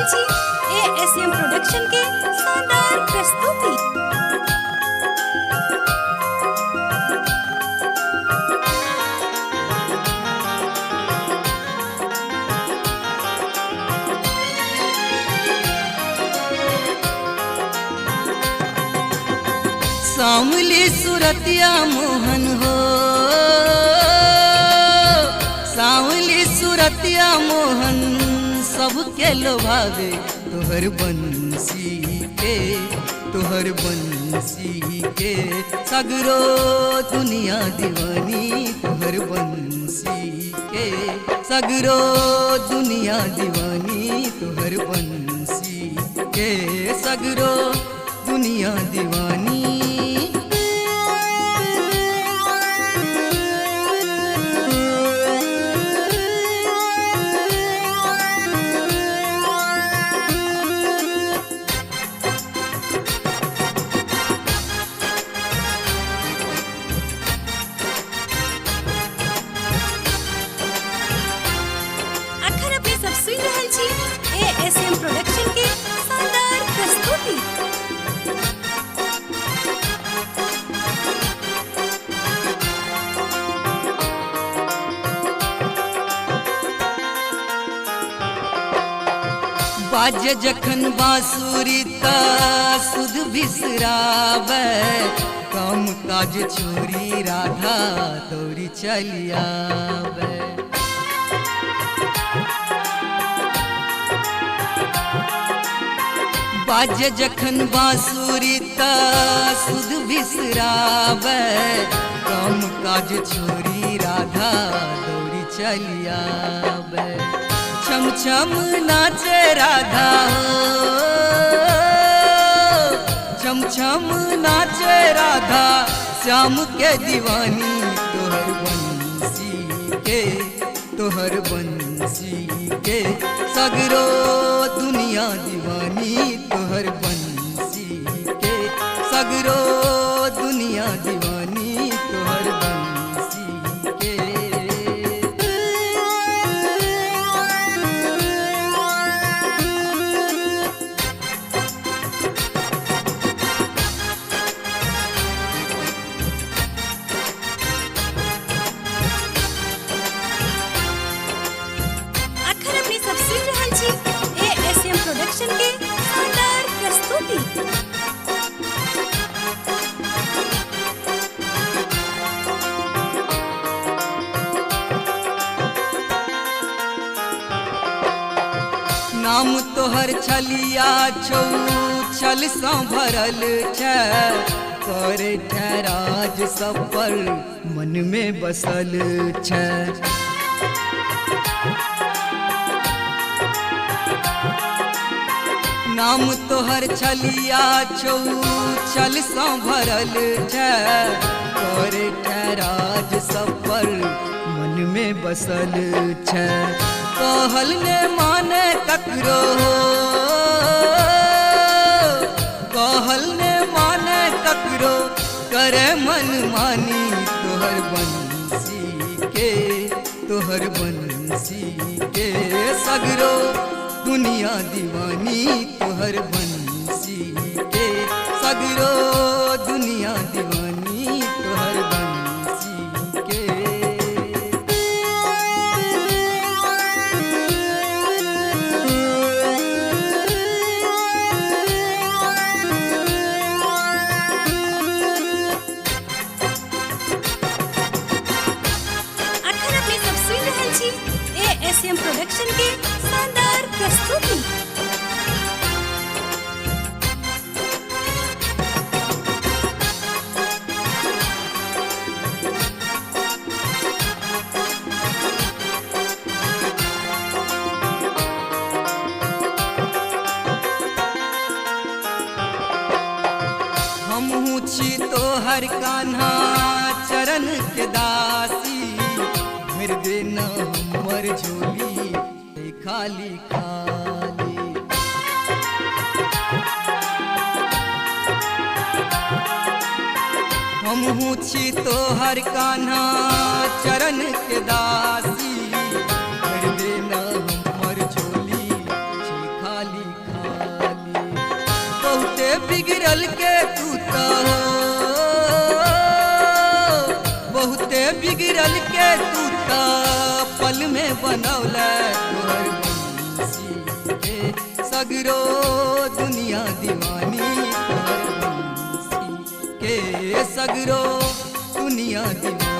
रहल छी ASM production के शानदार प्रस्तुति। सामली सुरतिया मोहन हो, सावली सुरतिया मोहन सबके लोभावे तोहर बंसी के, तोहर बंसी के सगरो दुनिया दीवानी, तोहर बंसी के सगरो दुनिया दीवानी, तोहर बंसी के सगरो दुनिया दीवानी। अखन अपने सब सुनि रहल छी एएसएम प्रोडक्शन के शानदार प्रस्तुति। बाजे जखन बांसुरी त सुध बिसरावे, काम काज छोरी राधा दौड़ी चली आवे। बाजे जखन बांसुरी त सुध बिसरावे, काम काज छोरी राधा दौड़ी चली आवे। छम छम नाचे राधा हो, छम छम नाचे राधा श्याम के दीवानी, तोहर बंसी के, तोहर बंसी के सगरो दुनिया दीवानी, तोहर बंसी के सगरो दुनिया दीवानी, तोहर बंसी के। अखन अपने सब सुनि रहल छी एएसएम प्रोडक्शन के शानदार प्रस्तुति। नाम तोहर छलिया छौ छल सँ भरल छै, करे राज सब पर मन में बसल छै। नाम तोहर छलिया छौ छल सँ भरल छै, करे राज सब पर मन में बसल छै। कहल ने माने ककरो, कहल ने माने ककरो, करे मन मानी, तोहर बंसी के, तोहर बंसी के सगरो दुनिया दीवानी, तोहर बंसी के सगरो दुनिया दीवानी, तोहर बंसी के। अखन अपने सब सुनि रहल छी एएसएम प्रोडक्शन के शानदार प्रस्तुति। हमहूँ छी तोहर कान्हा चरण के दासी, भरि देना हमर झोली खाली खाली। हमहूँ छी तोहर कान्हा चरण के दासी, भरि देना हमर झोली छी खाली। बिगड़ल के तू तो, बहुते बिगड़ल के तू तो पल में बनौला। तोहर बंसी के सगरो दुनिया दीवानी, तोहर बंसी के सगरो दुनिया दीवानी।